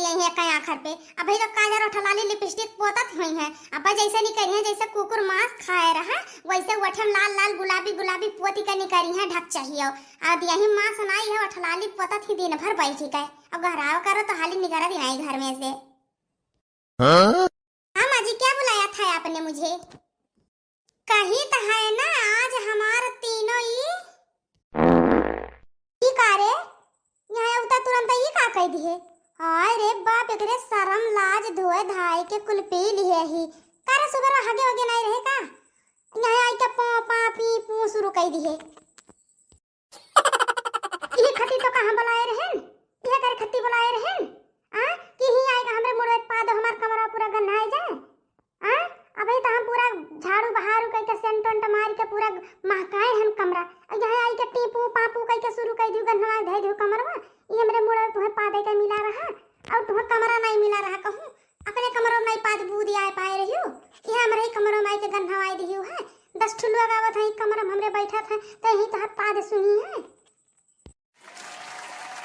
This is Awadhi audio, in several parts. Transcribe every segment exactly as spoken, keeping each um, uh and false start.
यही एक आखर पे। अबही तो काजर, ओठलाली, लिपस्टिक पोतत हुई हैं। अब जैसे निकरी हैं, जैसे कुकुर मांस खाए रहा, वैसे ओठम लाल लाल गुलाबी गुलाबी पोती के निकरी हैं, ढक चाहिए। अब यही मांस नाई है, ओठलाली पोतत ही दिन भर बैठी के। अब घराव करो तो हाली निकरा दिनाई घर में से। हाँ? हाँ माँ जी, क्या बुलाया था आपने मुझे? कही त है ना, आज हमार तीनों ई, ई का रे? यहाँ उता तुरंत ई का कह दिए? हाय रे बाप, एकरे शरम लाज धोए धाए के कुल पी लिए ही। का रे सुगरवा, हगे वगे नहीं रहे का? यहाँ आई के पौ पा पी पू शुरू कह दिए। इहे खती तो कहाँ बुलाए रहन? इहे करे खती बुलाए रहन? आ? कि ही आएगा हमरे मुड़वे पा दो, हमार कमरा पूरा गन्हाए जाए? आ? अबे तो हम पूरा झाड़ू बहारू कइके, सेंट वेंट मार के पूरा महकाए हन कमरा। और यहाँ आई के टीपू पापू कइके शुरू कइ दियो, गन्हवा धइ दियो कमरवा। ई हमरे मुड़वे तुहे पा दे के मिला रहा, और तुहे कमरा नहीं मिला रहा कहूँ। अपने कमरो में नहीं पाद बूदी आए पाए रहियो, कि हमरे ही कमरो में आए के गन्हवाई दिहियो है। दस ठो लोग आवत हैं, एक कमरा में हमरे बैठत हैं, तो यही तोहर पाद सुनी है।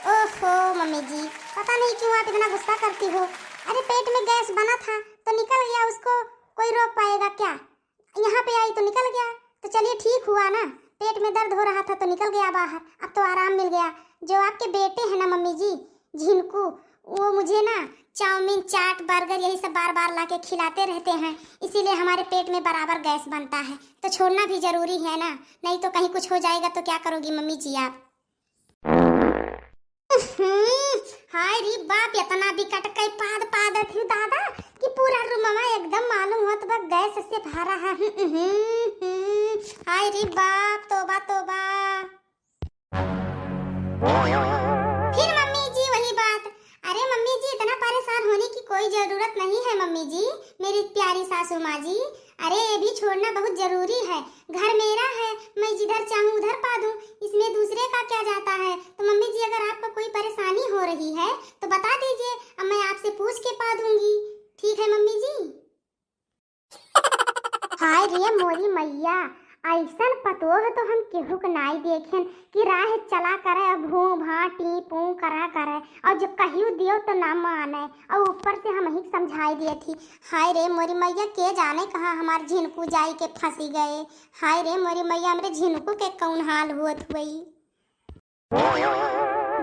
ओहो मम्मी जी, पता नहीं क्यों आप इतना गुस्सा करती हो। अरे पेट में गैस बना था तो निकल गया, उसको कोई रोक पाएगा क्या? यहाँ पे आई तो निकल गया, तो चलिए ठीक हुआ ना, पेट में दर्द हो रहा था तो निकल गया बाहर, अब तो आराम मिल गया। जो आपके बेटे हैं ना मम्मी जी, झिनकू, वो मुझे ना चाउमीन, चाट, बर्गर यही सब बार बार लाके खिलाते रहते हैं, इसीलिए हमारे पेट में बराबर गैस बनता है। तो छोड़ना भी जरूरी है ना, नहीं तो कहीं कुछ हो जाएगा तो क्या करोगी मम्मी जी आप? हम्म, हाय रे बाप, इतना बिकट के पाद पादत हूँ दादा कि पूरा रूमवा एकदम मालूम होत बा गैस से भरा है। हम्म, हम्म, हम्म, हाय रे बाप, तोबा तोबा। फिर मम्मी जी वही बात। अरे मम्मी जी, इतना परेशान होने की कोई जरूरत नहीं है मम्मी जी, मेरी प्यारी सासू माँ जी। अरे ये भी छोड़ना बहुत जरूरी है, घर मेरा है, मैं जिधर चाहूँ उधर पा दूँ, इसमें दूसरे का क्या जाता है। तो मम्मी जी अगर आपको कोई परेशानी हो रही है तो बता दीजिए, अब मैं आपसे पूछ के पा दूंगी। ठीक है मम्मी जी। हाय रे मोरी मैया, ऐसन पतोह तो हम केहू के नाई देखेन कि राह चला करे, भू भा टी पू करा करे, और जो कहियो दियो तो ना माने, और ऊपर से हम ही समझाई दिए थी। हाय रे मोरी मैया, के जाने कहाँ हमार झिनकू जाई के फंसी गए। हाय रे मोरी मैया, हमरे झिनकू के कौन हाल होत हुई।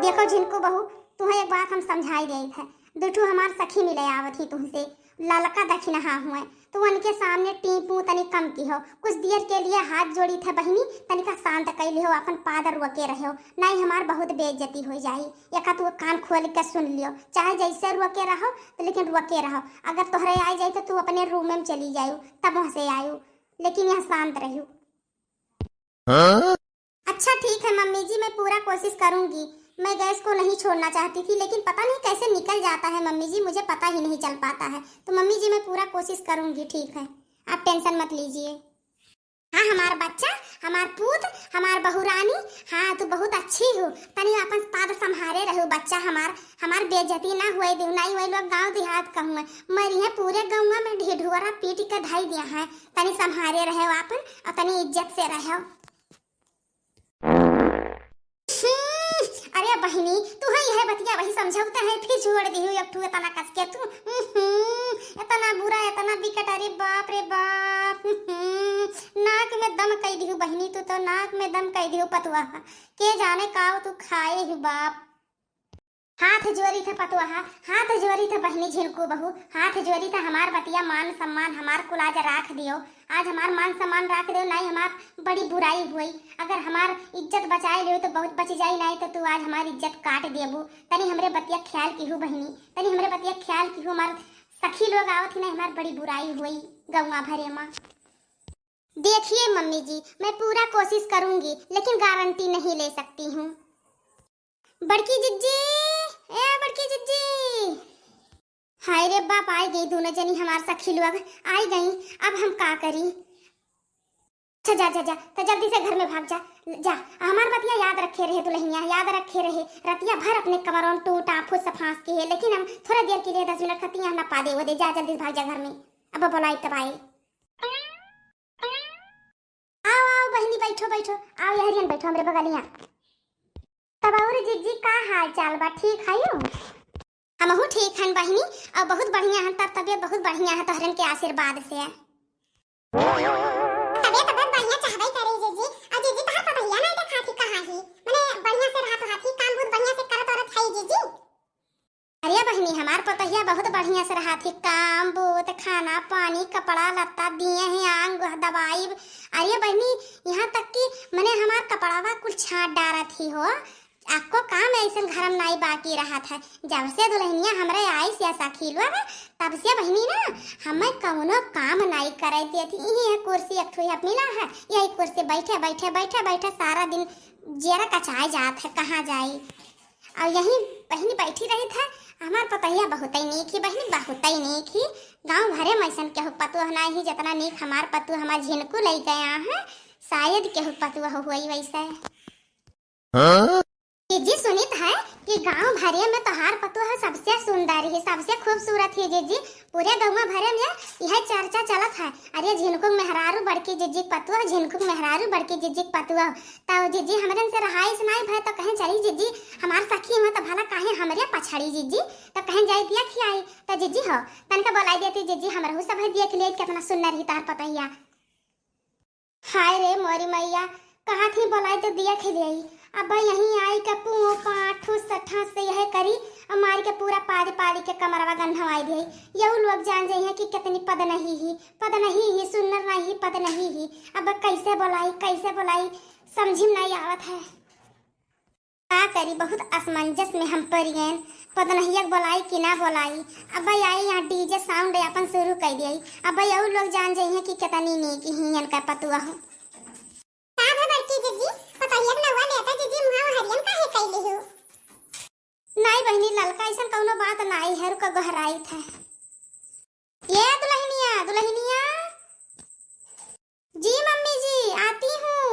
देखो झिनकू बहू, तुहे एक बात हम समझाई देत है। दू ठू हमार सखी मिले आवत ही तुहसे, ललका दखिनहा हुए, तो उनके सामने टीपू तनी कम किहो, कुछ देर के लिए हाथ जोड़ी थे बहिनी, तनिका शांत कइ लिहो, अपन पाद रोके रहो, नहीं हमार बहुत बेइज्जती हो जाई। एका तू कान खोल के सुन लियो, चाहे जैसे रोके रहो, तो लेकिन रोके रहो। अगर तोहरे आई जाई तो तू अपने रूम में चली जायू, तब वहाँ से आयू, लेकिन यहाँ शांत रहू। हाँ? अच्छा ठीक है मम्मी जी, मैं पूरा कोशिश करूंगी। मैं गैस को नहीं छोड़ना चाहती थी, लेकिन पता नहीं कैसे निकल जाता है मम्मी जी, मुझे पता ही नहीं चल पाता है। तो मम्मी जी, मैं पूरा कोशिश करूंगी, ठीक है, आप टेंशन मत लीजिए। हाँ हमार बच्चा, हमार पूत, हमार बहुरानी, हाँ तू बहुत अच्छी हो। तनी अपन पाद संभारे रहू बच्चा हमार, हमार बेइज्जती ना हुए देहु, नहीं वही लोग गाँव देहात कहूँ मरी है, पूरे गौवा में ढिढुअरा पीट के धई दिया है। तनी संभारे रहो आपन और तनी इज्जत से रहो। हम्म, अरे बहिनी, तू है यह बतिया वही समझौता है, फिर जोड़ दिहु एक ठू एतना कस के तू। हम्म, एतना बुरा, एतना बिकट, अरे बाप रे बाप। हम्म, नाक में दम कई दिहु बहिनी, तू तो नाक में दम कई दिहु पतुआ। के जाने का तू खाए ही बाप। हाथ जोरी थे पतुआ, हाथ जोरी थे बहिनी झिनकू बहू, हाथ जोरी थे, हमार बतिया मान सम्मान, हमार कुलाज राख दियो। आज हमार मान सम्मान राख दियो, नहीं हमार बड़ी बुराई हुई। अगर हमार इज्जत बचाए लियो तो बहुत बच जाई, नहीं तो तू आज हमार इज्जत काट देबू। तनी हमरे बतिया ख्याल किहू बहिनी, तनी हमरे बतिया ख्याल किहू, हमार सखी लोग आवत ही नहीं, हमार बड़ी बुराई हुई गौवा भरे मा। देखिए मम्मी जी, मैं पूरा कोशिश करूंगी, लेकिन गारंटी नहीं ले सकती हूँ। बड़की जिज्जी, ए बड़की जिज्जी। हाय रे बाप, आई गई दोनों जनी हमार सखी लोग, आई गई। अब हम का करी? अच्छा जा जा जा, तो जल्दी से घर में भाग जा, जा। हमार बतिया याद रखे रहे दुल्हनिया, याद रखे रहे। रतिया भर अपने कमरों में टूटा फुस फांस के है, लेकिन हम थोड़ा देर के लिए दस मिनट खतिया ना पा दे वो दे। जा जल्दी से भाग जा घर में, अब बुलाई तब आए। आओ, आओ बहिनी, बैठो, बैठो, आओ यहरियन बैठो हमरे बगलिया। तब और जिज्जी का हाल चाल बा, ठीक हयू? हमहू ठीक हन बहिनी, और बहुत बढ़िया हन, तब तबियत बहुत बढ़िया है तोहरन के आशीर्वाद से। तबियत बहुत बढ़िया चाहबे करे जीजी। और जीजी तोहार पतोहिया नहीं देखात ही कहाँ ही, मने बढ़िया से रहत हाथी, काम बहुत बढ़िया से करत औरत है जीजी। अरे बहिनी, हमार पतोहिया बहुत बढ़िया से रहत ही, काम बूत, खाना पानी, कपड़ा लत्ता दिए हैं, आंग दवाई। अरे बहिनी, यहाँ तक कि मने हमार कपड़ावा कुल छाट डारत ही हो। अक्को काम ऐसन घर में नाई बाकी रहत है। जब से दुल्हनिया हमरे आइस या सखी लोग, तब से बहिनी ना हमें कौनो काम नाई करे देती। यही है कुर्सी एक ठो अब मिला है, यही कुर्सी बैठे, बैठे, बैठे, बैठे सारा दिन जेरा कचाए जात है, कहाँ जाई। और यही बहिनी बैठी रही था, हमार पतोहिया बहुत ही नीक ही बहिनी, बहुत ही नीक ही। गाँव भरे में ऐसन केहू पतोह नाई ही, जितना नीक हमार पतोह हमार झिनकू लई गया है, शायद केहू पतोह होई वैसे। हाँ? जीजी सुनित है कि गांव भरे में तोहार पतोह सबसे सुंदर ही, सबसे खूबसूरत ही जीजी। पूरे गौवा भरे में यह चर्चा चलत है, अरे झिनकुक मेहरारू बड़की जीजी के पतोह, झिनकुक मेहरारू बड़की जीजी के पतोह। तो जीजी हमरन से रहाइस नाई भय तो कहें चली जीजी, हमार सखी हुआ तो भला काहे हमरे पछड़ी जीजी, तो कहें जाई दिया खियाई। तो जीजी हो तनका बोलाई देती जीजी, हमरहू सब है देख ले कितना सुंदर ही तोहार पतोहिया। हाय रे मोरी मैया, कहाँ थी बोलाई तो दिया खिलियाई। अब यहीं आई के पूं पां ठूस ठस से यह करी, और मार के पूरा पाद पादी के कमरवा गन्हवाई दे। यहू लोग जान जाई है कि कितनी पद नहीं ही, पद नहीं ही, सुन्नर नहीं ही, पद नहीं ही। अब कैसे बोलाई, कैसे बोलाई, समझी में नहीं आवत है। का करी, बहुत असमंजस में हम पड़ गए। पदनहिया के बोलाई कि ना बोलाई। अब भाई आई यहाँ डीजे साउंड अपन शुरू कर दिया। अब भाई और लोग जान जाइए कि कितनी नीक ही इनका पतुआ हो। का भा बड़की जीजी, पतोहिया के नौवा लेता जीजी, मुँह हरियन काहे कैली हो? नहीं बहिनी ललका, ऐसन कौनो बात नहीं है, रुक गोहराई था। ये दुल्हनिया, दुल्हनिया। जी मम्मी जी, आती हूँ।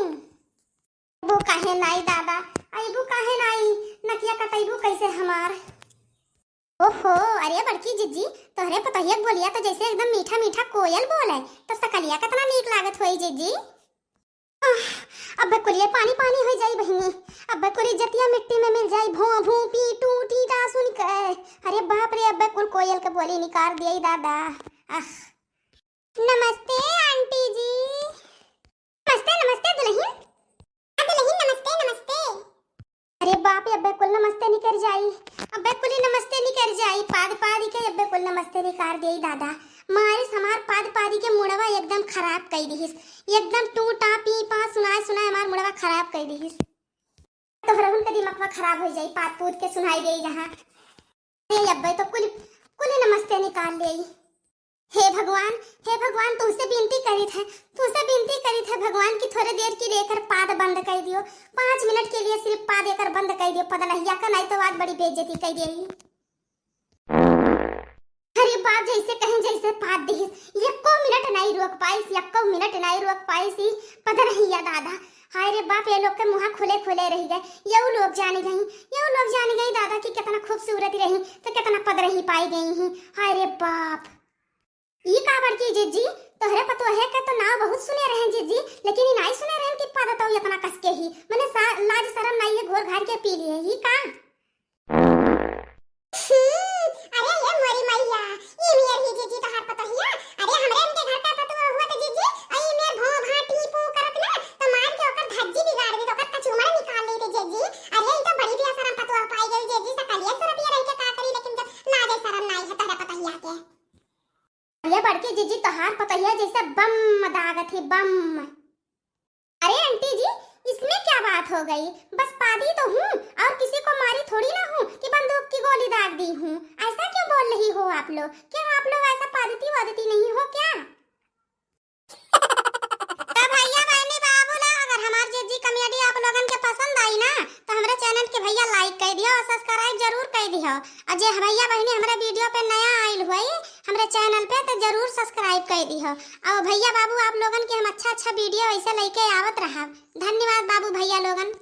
अबू काहे नाई दादा, अबू काहे नाई, नकिया कटैबू कैसे हमार? ओहो, अरे बड़की जीजी, तोहरे पतोहिया के बोलिया तो जैसे एकदम मीठा मीठा कोयल बोले, तो सकलिया कितना नीक लागत होई जीजी। आह, अब्बे कुलिया पानी पानी हो जाई बहिनी, अब्बे कुली जतिया मिट्टी में मिल जाई, भों भूं पी टू टी टा सुन के। अरे बाप रे, अब्बे कुल कोयल के बोली निकाल दिया दादा। आह। नमस्ते आंटी जी। नमस्ते, नमस्ते दुल्हन। हाँ दुल्हन, नमस्ते, नमस्ते। अरे बाप रे, अब्बे कुल नमस्ते निकर जाई, अब्बे कुली नमस्ते निकर जाई, पाद पादी के अब्बे कुल नमस्ते निकार देई दादा। मारे हमार पाद पादी के मुड़वा एकदम खराब कई दिहिस, एकदम टू टा पी पा सुनाए सुनाए हमार मुड़वा खराब कई दिहिस। तोहरहुन के दिमगवा खराब हो जाई, पाद पूद के सुनाई देई जहाँ। अरे अब्बे तो कुल, कुल नमस्ते निकाल लेई। हे भगवान, हे भगवान, तुमसे विनती करित है, तुमसे विनती करित है भगवान कि थोड़े देर के लिए एकर पाद बंद कर दियो, पाँच मिनट के लिए सिर्फ पाद एकर बंद कर दियो, पदनहिया का, नहीं तो आज बड़ी बेइज्जती कर देई। अरे बाप, जैसे कहें जैसे पाद दिहिस, यक्को मिनट नहीं रोक पाइस, यक्को मिनट नहीं रोक पाइस ई पदनहिया दादा। हाय रे बाप, ये लोग के मुँह खुले खुले रह गए, यऊ लोग जान गई, यऊ लोग जान गई दादा कि कितना खूबसूरत रही तो कितना पदरही पाई गई ही। हाय रे बाप। ई का बड़की जीजी, तोहरे पतोहे के तो नाव बहुत सुने रहे जीजी, लेकिन ई नाई सुने रहे कि पद तो इतना कस के ही, मने सा-, लाज शरम नाई है, घोर घार के पी लिए, ई का? हम्म, अरे ये मोरी मैया, ई मेर ही जीजी तोहार पतोहिया, अरे हमरे इनके घर का पतोह हुआ तो जीजी, और ई मेर भों भा टी पू करत ना, तो मार के ओकर धज्जी बिगाड़ दी, तो ओकर कचूमर निकाल लेते जीजी। अरे ई तो बड़ी बेशरम पतोह पाई गई जीजी, सकलिया सुरतिया रह के का करी, लेकिन जब लाज शरम नाई है तोहरे पतोहिया के। अरे बड़की जीजी, तोहार पतोहिया जैसे बम दागत ही, बम। अरे आंटी जी, इसमें क्या बात हो गई? बस पादी तो हूँ और किसी को मारी थोड़ी ना हूँ कि बंदूक की गोली दाग दी हूँ। ऐसा क्यों बोल रही हो आप लोग? क्या आप लोग ऐसा पादती वादती नहीं हो क्या? तो भैया बहनी बाबू लोग, अगर हमार जीजी comedy आप लोगन के पसंद आई ना, तो हमरे channel के भैया like कर दियो और subscribe जरूर कर दियो। और जे भैया बहनी हमरे video पे नया आइल हुई हमरे channel पे, तो जरूर subscribe कर दियो। और भैया बाबू आप लोगन के हम अच्छा अच्छा video ऐसे लेके आवत रहब। धन्यवाद बाबू भैया लोगन।